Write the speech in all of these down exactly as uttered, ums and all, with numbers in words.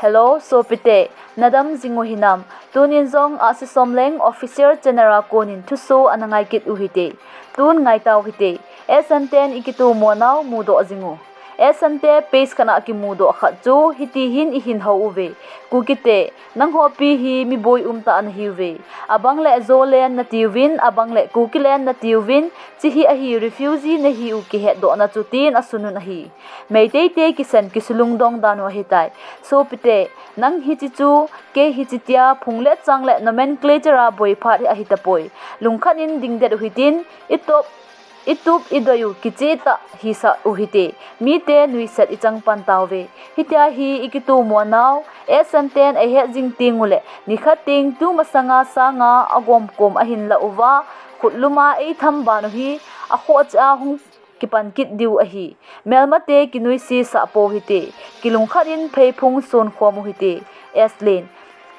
Hello, sopite, nadam jing u hinam? Tunin jong Ahsi Somleng official channel a konin thuso ana ngai kit u hite. Tun ngai tau hite. S N ten i kitomo nau mudoh jing u. S N ten page khat a kimudoh khat chu hiti hin i hin hou uve. Kukite, nangho pi hi mi boi umtah ana hiuve. Abang le Zoland natiuvin, abang le Kukiland natiuvin, chi hi ahi refugee nahiu kihetdohna chu tin asunun ahi. Meitei te kisan kisulungdong dan u ahitai. Sopite, nang hichi chu, kei hichi tia, phung le chang le nomenclature a boi phat hi ahitapoi. Lungkhat in dingdet u hitin, i top, i tup i doi u kichehtah hisah u hite. Mite nuisat i chang pan tauve. Hitia hi i kitomo nau, S N ten ahet jing teng u le, nikhat teng tu masanga sanga agomkom ahin la uva, khutlum a eitham ban u hi, akhoh cheh a hung kipan kit diu ahi. Melmate kinuisat sah pou hite. Kilungkhat in pheiphung sonkhom u hite. Eslin.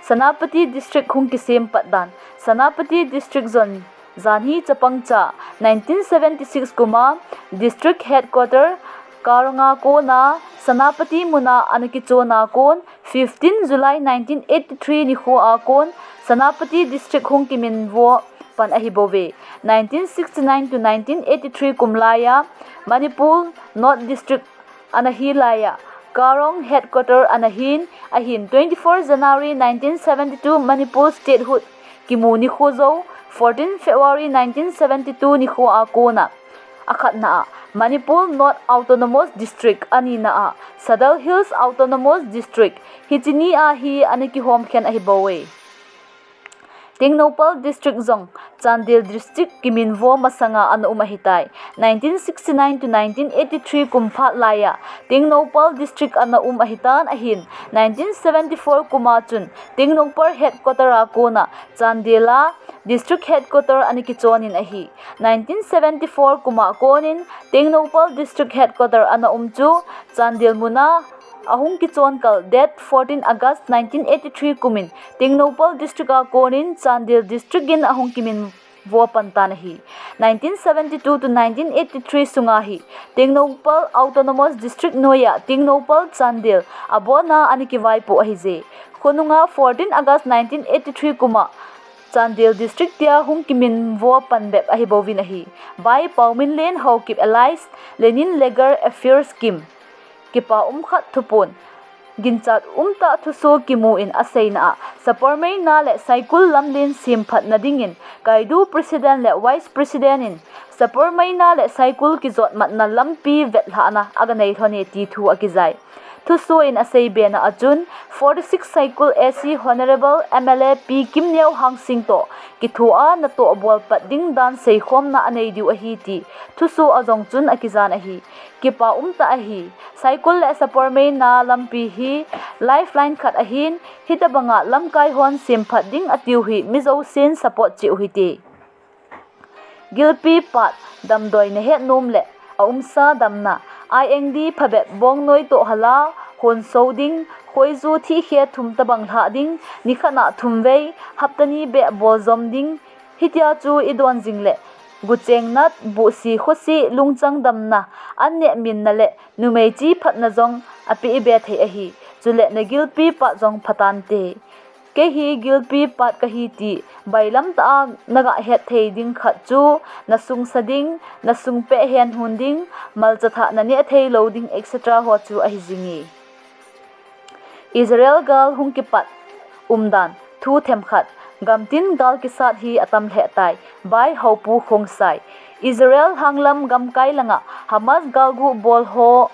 Senapati District hung kisem pat dan. Senapati District jong janhi chapang cha nineteen seventy six kum a District Headquarter Karong a kona Senapati muna ana kichon a kon fifteen July nineteen eighty three nikho a kon Senapati District hung kiminvo pan ahi bouve. Nineteen sixty nine to nineteen eighty three kum laiya Manipur North District ana hi laiya Karong Headquarter ana hin, ahin twenty four January nineteen seventy two Manipur Statehood kimu nikho jou fourteen February nineteen seventy two nikho a kona akhatna a Manipur North Autonomous District, anina a Sadar Hills Autonomous District, hichi ni a hi ana kihom khen ahi bouve. Tengnoupal District jong Chandel District kiminvo masanga ana um ahitai. Nineteen sixty nine to nineteen eighty three kum phat laiya Tengnoupal District ana um ahitan ahin, nineteen seventy four kum a chun Tengnoupal Headquarter a kona Chandel a District Headquarter ana kichon in ahi. Nineteen seventy four kum a konin Tengnoupal District Headquarter ana um chu Chandel muna ahung kichon kal date fourteen August nineteen eighty three kumin Tengnoupal District a konin Chandel District in ahung kiminvo pan tan ahi. Nineteen seventy two to nineteen eighty three sunga hi Tengnoupal Autonomous District noiya Tengnoupal Chandel abona ana kivaipoh ahije. Khonunga fourteen August nineteen eighty three kum a Chandel District tia hung kiminvo pan bep ahi bouvin ahi. Bai Paominlen Haokip alias Lenin Lager Affairs Scheme. Kipa um khat thupon. Ginchat umtah thuso kimu in aseina a, Sapormeina le Saikul lamlen semphatna dingin Kaidu President le Vice President in Sapormeina le Saikul kijotmatna lampi vetlhahna aga nei lhon e ti thu akijai. Thuso in asei bena a chun, forty six Saikul A C Honourable M L A Pi Kimneo Hangsing toh kithoa natoh bolpat ding dan seikhomna anei diu ahi ti thuso a jong chun akijan ahi. Kipa umtah ahi. Saikul le Sapormeina lampi hi lifeline khat ahin, hitabanga lamkai hon semphat ding atiu hi mi jousen support cheh u hite. Gilpi pat damdoi nahet nom le aumsa damna, I N D phabep bongnoi toh hala, hon so ding, khoiju thihkhe thum tabang lhah ding, nikhat a thum vei, hapta ni beh bol jom ding, hitia chu idon jing le, gucheng nat, buhsi, khosi, lungchang damna, an neh minna le numei chi phatna jong apeh ibe thei ahi. Chule nagilpi pat jong phatante. Kei hi gilpi pat kahi ti bailam tah a naga het thei ding khat chu nasung sa ding, nasung peh hen hun ding, malcha thah naneh thei lou ding, et cetera ho chu ahi jinge. Israel gal hung kipat umdan thu themkhat, gamtin gal kisat hi atam lheh tai, Bai Haopu Khongsai. Israel hanglam gamkai langa Hamas galgu bol ho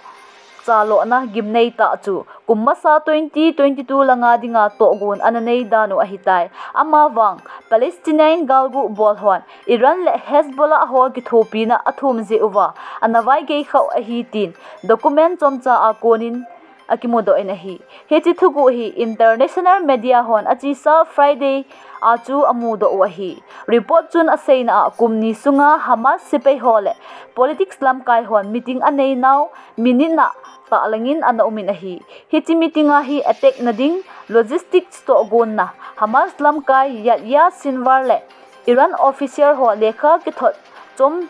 chalohna gimnei tah chu kum masa twenty twenty two langa dinga tohgon ana nei dan u ahitai. Amavang, Palestinian galgu bol hon Iran le Hezbollah ho kithopina athum jeh uva ana vaigei khah u ahi tin document chomcha a konin akimudoh in ahi. Hiche thuguh hi international media hon achesa Friday a chu amudoh u ahi. Report chun aseina a kum ni sunga Hamas sepai ho le politics lamkai hon meeting anei nau minute na tahlangin ana umin ahi. Hiche meeting a hi attack na ding, logistics tohgonna, Hamas lamkai Yahya Sinwar le Iran official ho lekha kithot chom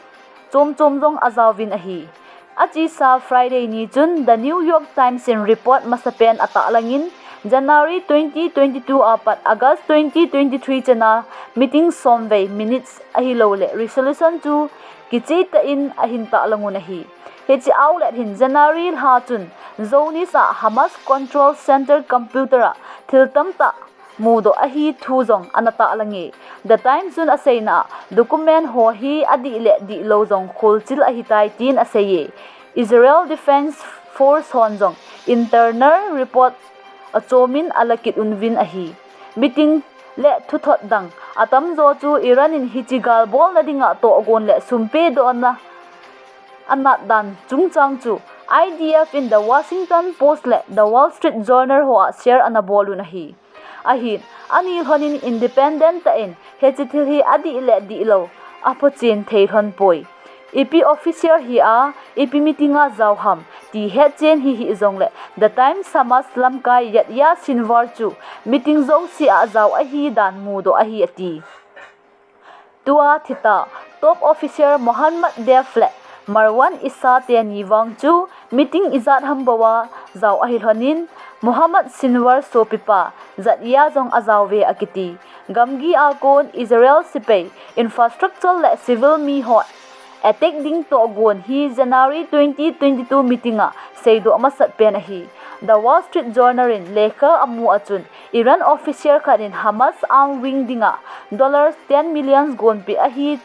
chom chom jong ajaovin ahi. Achesa Friday ni chun The New York Times in report masapen atahlangin January twenty twenty-two apat August twenty twenty-three chana meeting somvei minutes ahilouleh resolution chu kichehtah in ahin tahlang un ahi. Hiche outlet hin January lha chun Zionis a Hamas control center computer a thil tamtah mudoh ahi thu jong ana tahlang e. The Times chun aseina a document ho hi adih le dihlou jong kholchil ahitai tin asei e. Israel Defense Force hon jong internal report achom in ala kit uvin ahi. Meeting le thuthot dang atamjo chu Iran in hiche gal bolna dinga tohgon le sum pedohna anat dan chungchang chu I D F in The Washington Post le The Wall Street Journal hoa share ana bol un ahi. Ahin, ani lhon in independent tah in hiche thil hi adih le dihlou aphochen thei lhon poi. Ipi official hi a, ipi meeting a jao ham ti hetchen hi hih jongle The Times Hamas lamkai Yahya Sinwar chu meeting jouse a jao ahi dan mudoh ahi ati. Tua thita top official Mohammad Deif le Marwan Issa teni vang chu meeting ijat ham bouva jao ahi lhon in Mohammad Sinwar sopipa Yahya jong ajao uve akiti. Gamgi a kon Israel sepai infrastructure le civil mi ho attack ding tohgon hi January twenty twenty-two meeting a seidoh masat pen ahi. The Wall Street Journal in lekha amu a chun Iran official khat in Hamas arm wing dinga dollars ten million gonpeh ahi,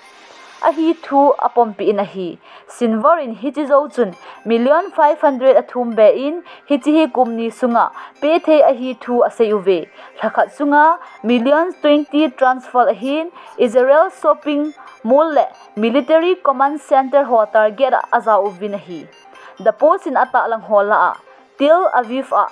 ahi thu apompeh in ahi. Sinwar in hiche jou chun million five hundred athum be in hiche hi kum ni sunga pethei ahi thu asei uve. Lhakhat sunga million twenty transfer ahin Israel shopping mall le military command center ho target a ajao uvin ahi. The Post in atahlang ho lah a Tel Aviv a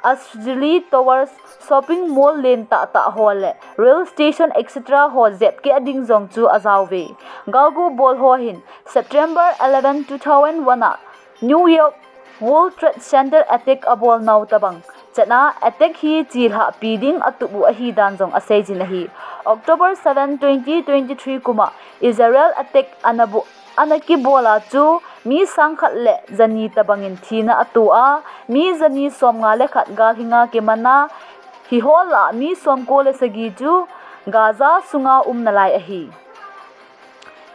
Azrieli Towers shopping mall len tahtah ho le rail station et cetera ho jep keh ding jong chu ajao uve. Galgu bol ho hin September eleven, two thousand one a New York World Trade Center attack abol nau tobang chan a attack hi chelhah pi ding atup u ahi dan jong aseijin ahi. October seven, twenty twenty-three kum a Israel attack ana bu, ana kibol a chu mi sang khat le jani tobang in thina ato a, mi jani somnga le khat galhinga kiman a, hiho lah a mi somko le sagi chu Gaza sunga um nalai ahi.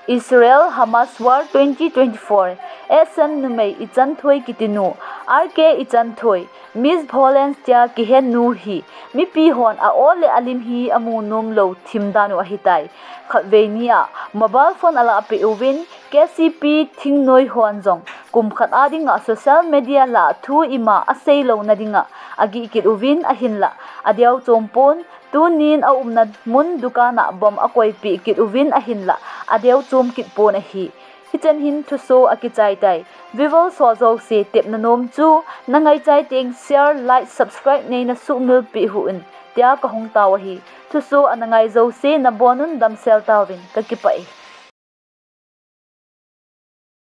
Israel Hamas War twenty twenty-four, S M numei Ichanthoi kitinu, R K Ichanthoi, Miss Violence tia kihen nu hi mipi hon a-o le alim hi amu nom lou thim dan u ahitai. Khatvei ni a mobile phone alah peh uvin, K C P thingnoi hon jong kum khat a dinga social media lah a thu ima asei louna dinga agih kit uvin ahinlah adeu chom pon, tunin aumna mun dukan a bomb akoipeh kit uvin ahinlah adeu chom kit pon ahi. Hichan hin thuso akichai tai. Viewers ho jouse tepna nom chu nangaichai teng share, like, subscribe neina sumil peh hih un tia kahung tao ahi. Thuso ana ngai jouse nabon un damsel tauvin kakipah e.